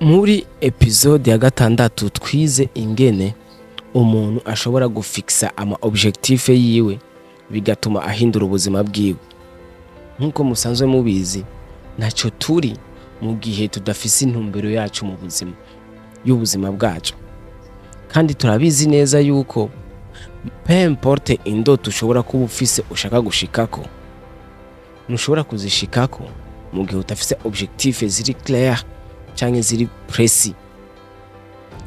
Muri épisode ya gatandatu twize ingene umuntu ashobora gufixa ama objectif yiwe, bigatuma ahindura ubuzima bwiwe. Nk'uko musanzwe mubizi, ntacyo turi mu gihe tudafise intumbero yacu mu buzima, y'ubuzima bwacu. Kandi turabizi neza yuko peu importe indoto ushobora kuba ufise ushaka gushikako, ntushobora kuzishikako mu gihe udafise objectif ziri clair canke ziri précis.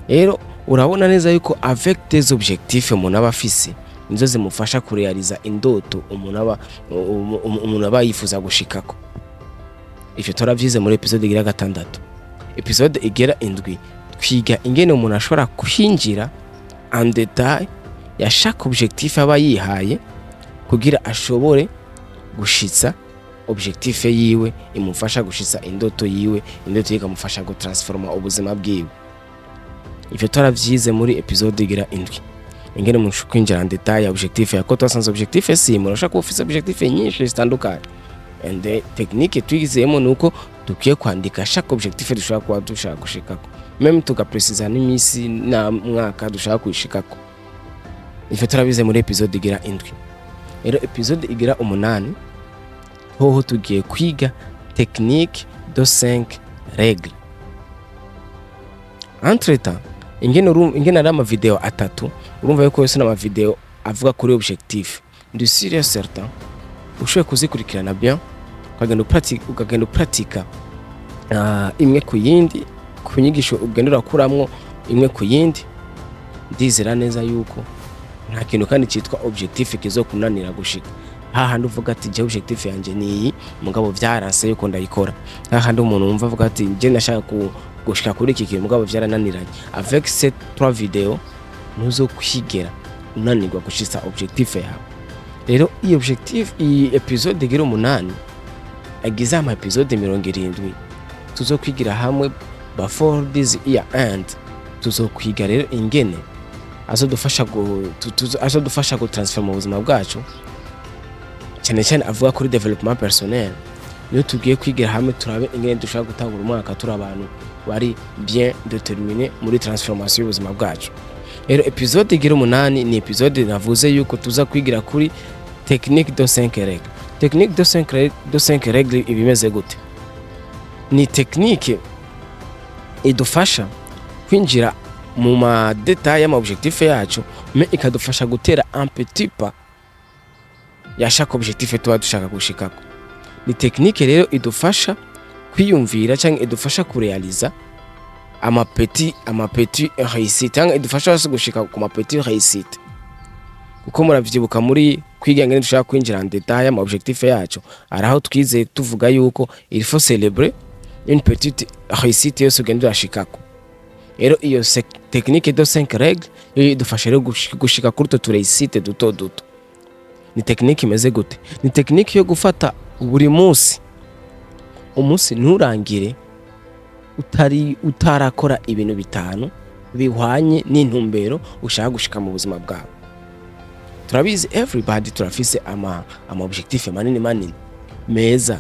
Rero urabona neza yuko avec des objectifs umuntu aba afise, nizo zimufasha kurealiza indoto umuntu aba yifuza gushikako. Ivyo turavyize muri épisode igira gatandatu. Épisode igera indwi twiga ingene umuntu ashobora kwinjira en détail ya chaque objectif aba yihaye kugira ashobore gushitsa objectif yiwe imufasha gushitsa indoto yiwe, indoto yiwe ikamufasha gutransforma ubuzima bwiwe. Ivyo twaravyize muri épisode igira indwi, ingene umuntu ashobora kwinjira en détail ya objectif ya ko twasanze objectif si umuntu ashobora kuba ufise objectif nyinshi zitandukanye. And the technique twizeyemo ni uko dukwiye kwandika chaque objectif dushobora kuba dushaka gushikako, même tugapresiza n'imisi na mwaka dushaka kuyishikako. Ivyo turabize muri épisode igira indwi. Rero épisode igira umunani hoho tugiye kwiga technique de 5 règles. Entre temps, ingene ari amavideo atatu, urumva yuko yose n'amavideo avuga kuri objectif. Ndi sûr et certain, ushoboye kuzikurikirana bien, ukagenda upratika imwe ku yindi, ku nyigisho ugenda urakuramwo imwe ku yindi, ndizera neza yuko nta kintu kandi cyitwa objectif kizokunanira gushika hahandi uvuga ati: "Je, objectif yanje ni iyi, mugabo vyaranse yuko ndayikora." Hahandi umuntu wumva avuga ati: "Je ndashaka gushika kuri iki kintu, mugabo vyarananiranye." Avec ces trois vidéos ntuzokwigera unanirwa gushitsa objectif yawe. Rero iyi objectif, iyi épisode igira umunani agize ama épisode 70 tuzokwigira hamwe before this year end, tuzokwiga rero ingene azodufasha gutransforma ubuzima bwacu, cyane cyane avuga kuri développement personnel. Niyo tugiye kwigira hamwe, turabe ingene dushobora gutangura umwaka turi abantu bari bien déterminé muri transformation y'ubuzima bwacu. Rero épisode igira umunani ni épisode navuze yuko tuza kwigira kuri technique de 5 règles. Technique de 5 règles ibimeze gute? Ni technique idufasha kwinjira mu ma détails y'ama objectif yacu, mais ikadufasha gutera un petit pas ya chaque objectif tuba dushaka gushikako. Ni technique rero idufasha kwiyumvira cyangwa idufasha kurealiza ama petit réussite, cyangwa idufasha hose gushika ku ma petit réussite. Kuko muravyibuka, muri kwiga ngene dushaka kwinjira en détail y'ama objectif yacu, araho twize tuvuga yuko il faut célébrer une petite réussite yose ugenda urashikako. Rero iyo technique de 5 règles yo idufasha rero gushika kuri utwo réussite duto duto. Ni technique imeze gute? Ni technique yo gufata buri munsi, umunsi nturangire utari utarakora ibintu bitanu bihwanye n'intumbero ushaka gushika mu buzima bwawe. Turabizi, everybody turafise ama objectif manini manini, meza,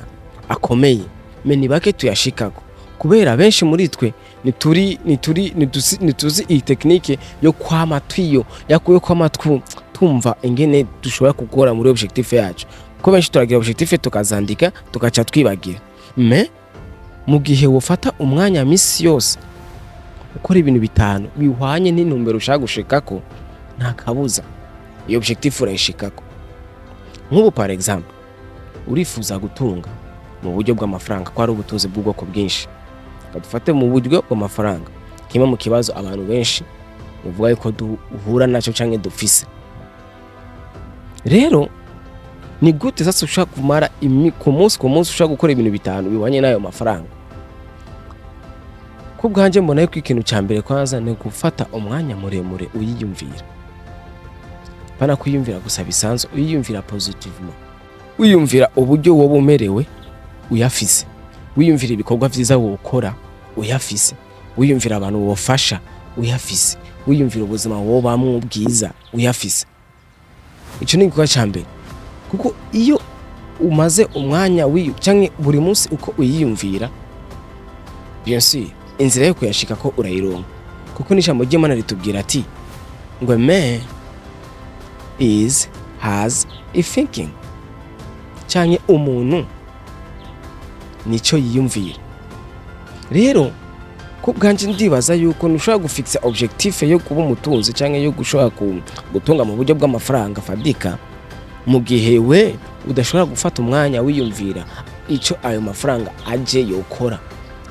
akomeye, mais ni bake tuyashikako, kubera benshi muri twe ntituri ntituzi iyi technique yo kwama twiyo yo kwama tumva ingene dushobora gukora muri objectif yacu, kuko benshi turagira objectif tukazandika, tugaca twibagira. Mais mu gihe wofata umwanya misi yose ukora ibintu bitanu bihwanye n'intumbero ushaka gushikako, nta kabuza iyo objectif urayishikako. Nk'ubu par exemple urifuza gutunga mu buryo bw'amafaranga, ko hari ubutunzi bw'ubwoko bwinshi. Reka dufate mu buryo bw'amafaranga, kimwe mu kibazo abantu benshi bavuga yuko duhura nacyo canke dufise. Rero ni gute sasa ushobora kumara ku munsi ushobora gukora ibintu bitanu bihwanye n'ayo mafaranga? Ku bwanjye mbona yuko ikintu cya mbere kwanza ni gufata umwanya muremure uyiyumvira, bana kwiyumvira gusa bisanzwe, uyiyumvira positivement, wiyumvira uburyo woba umerewe uyafise, wiyumvira ibikorwa vyiza wokora uyafise, wiyumvira abantu wofasha uyafise, wiyumvira ubuzima wobamwo bwiza uyafise. Ico ni igikorwa ca mbere, kuko iyo umaze umwanya canke buri munsi uko uyiyumvira, bien sûr. Inzira yo kuyashika ko urayironka, kuko n'ijambo ry'Imana ritubwira ati ngo "Man is as he thinking", canke umuntu nico yiyumvira. Rero ku bwanje ndibaza yuko ntushobora gufixa objectif yo kuba umutunzi canke yo gushobora gutunga mu buryo bw'amafaranga fadika, mu gihe we udashobora gufata umwanya wiyumvira ico ayo mafaranga aje yokora,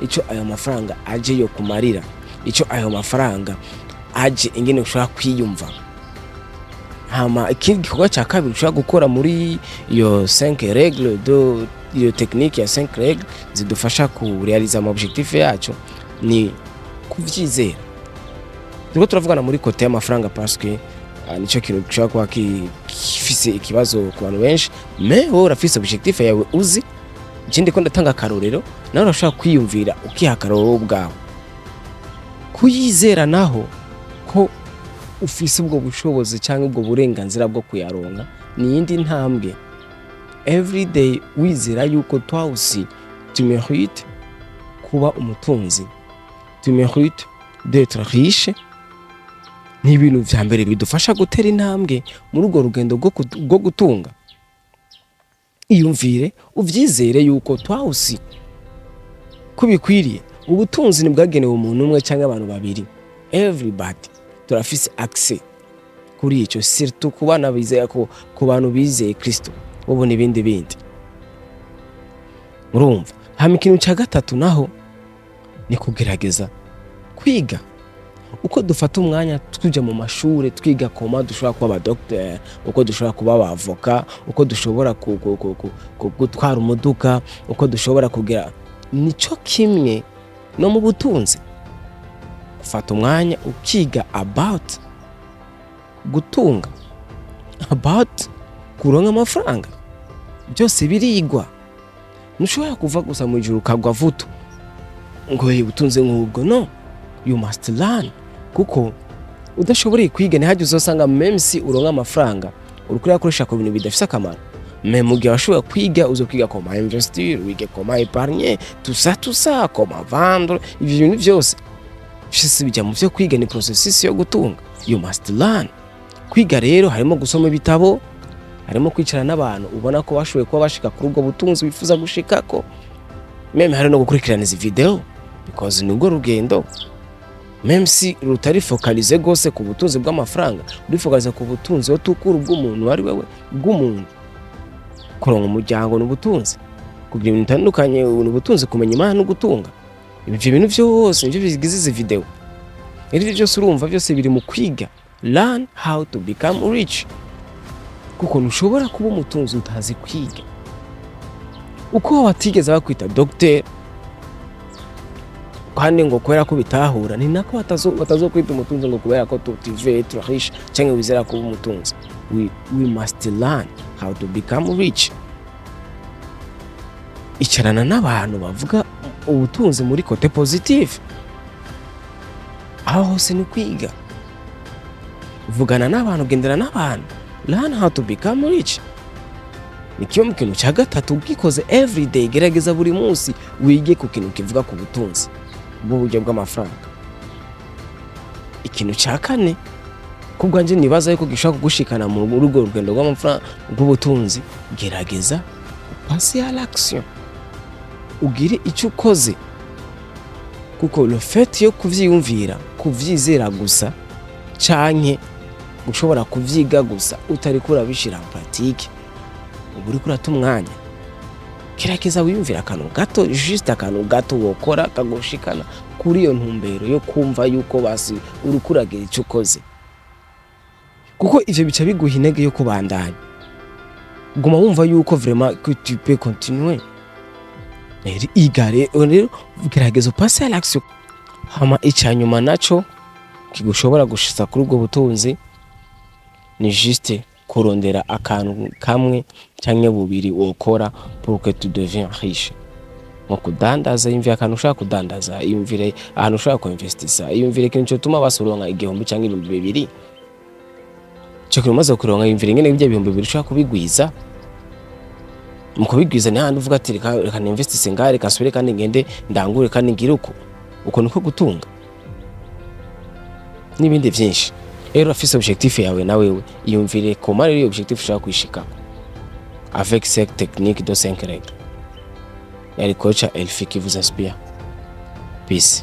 ico ayo mafaranga aje yo kumarira, ico ayo mafaranga aje, ingene ushobora kwiyumva. Hama ikindi gikorwa cya kabiri ushobora gukora muri iyo 5 règles de iyo technique ya 5 règles zidufasha kurealiza ama objectif yacu ni kuvyizera. Turiko turavugana muri côté y'amafaranga parce que nico kintu gishobora kuba gifise ikibazo ku bantu benshi. Mais wowe urafise objectif yawe uzi, ikindi ko ndatanga akarorero, nawe urashobora kwiyumvira ukiha akarorero wowe ubwawe. Kuyizera naho ko ufise ubwo bushobozi cyangwa ubwo burenganzira bwo kuyaronka ni iyindi ntambwe. Everyday wizera yuko toi aussi tu mérites kuba umutunzi, tu mérites d'être riche, ni ibintu vya mbere bidufasha gutera intambwe muri urwo rugendo rwo gutunga. Iyumvire, uvyizere yuko toi aussi ko bikwiriye. Ubutunzi ntibwagenewe umuntu umwe cyangwa abantu babiri, everybody turafise accès kuri ico, surtout ku bana bizeye, ko ku bantu bizeye Kristo bo n'ibindi bindi murumva. Hama ikintu cya gatatu naho ni kugerageza kwiga. Uko dufata umwanya tuja mu mashure twiga comment dushobora kuba abadokiteri, uko dushobora kuba abavoka, uko dushobora gutwara umuduga, uko dushobora kugira, nico kimwe no mu butunzi. Ufata umwanya ukiga about gutunga, about kuronka amafaranga, byose birigwa. Ntushobora kuva gusa mu ijuru ukagwa vuto ngo hey, ubutunzi nk'ubwo. No, you must learn, kuko udashoboreye kwiga ntihajye uzosanga même si uronka amafaranga uriko urayakoresha ku bintu bidafise akamaro. Mais mu gihe washobora kwiga, uzokwiga comment investir, wige comment épargner, tout ça, tout ça, comment vendre. Ivyo bintu byose vyose bijya mu vyo kwiga, ni processus yo gutunga. You must learn. Kwiga rero harimo gusoma ibitabo, harimo kwicara n'abantu ubona ko bashoboye kuba bashika kuri ubwo butunzi wifuza gushikako, même hari no gukurikirana izi video, because ni ubwo rugendo, même si rutari focalisé gose ku butunzi bw'amafaranga, uri focalisé ku butunzi wo tukura bw'umuntu ari wewe, bw'umuntu. Kuronka umuryango ni ubutunzi, kugira ibintu bitandukanye ni ubutunzi, kumenya Imana no gutunga. Ibyo bintu byose nibyo bigize izi video. Ibyo byose urumva byose biri mu kwiga. Learn how to become rich, kuko ntushobora kuba umutunzi utazi kwiga. Uko batigeze bakwita docteur kandi ngo kubera ko bitahura, ni nako batazokwita umutunzi ngo kubera ko tu veux être riche cyangwa wizera kuba umutunzi. We must learn how to become rich. Icarana n'abantu bavuga ubutunzi muri côté positive, aho hose ni kwiga. Vugana n'abantu, gendera n'abantu, learn how to become rich. Ni kimwe mu kintu cya gatatu ugikoze everyday. Gerageza buri munsi wige ku kintu kivuga ku butunzi bw'uburyo bw'amafaranga. Ikintu cya kane ku bwanjye nibaza yuko gishobora kugushikana mu rugo rugendo rw'amafaranga, rw'ubutunzi, gerageza upase à l'action, ugire icyo ukoze, kuko le fait yo kuvyiyumvira, kuvyizera gusa canke gushobora kuvyiga gusa utariko urabishira en pratique, uba uriko urata umwanya. Gerageza wiyumvire akantu gato, juste akantu gato wokora kagushikana kuri iyo ntumbero yo kumva yuko basi uriko uragira icyo ukoze, kuko ivyo bica biguha intege yo kubandanya. Guma wumva yuko vraiment que tu peux continuer. Rero iga, rero gerageza upase à l'action. Hama ica nyuma naco kigushobora gushitsa kuri ubwo butunzi ni juste kurondera akantu kamwe canke bubiri wokora pour que tu deviens riche. Nko kudandaza, yumvire akantu ushaka kudandaza, yumvire ahantu ushaka kuinvestisa, yumvire ikintu cotuma basi uronka 1000 canke 2000. Ico kintu umaze kuronka, yumvire ingene ivyo 2000 ushaka kubigwiza. Mu kubigwiza ni hahandi uvuga ati reka ninvestise ngaha, reka nsubire kandi ngende ndangure kandi ngire uko. Uko niko gutunga n'ibindi byinshi. Rero urafise objectif yawe, na wewe iyumvire comment rero iyo objectif ushaka kuyishikako avec cette technique de 5 règles. Yari coach Elfi qui vous inspire. Peace.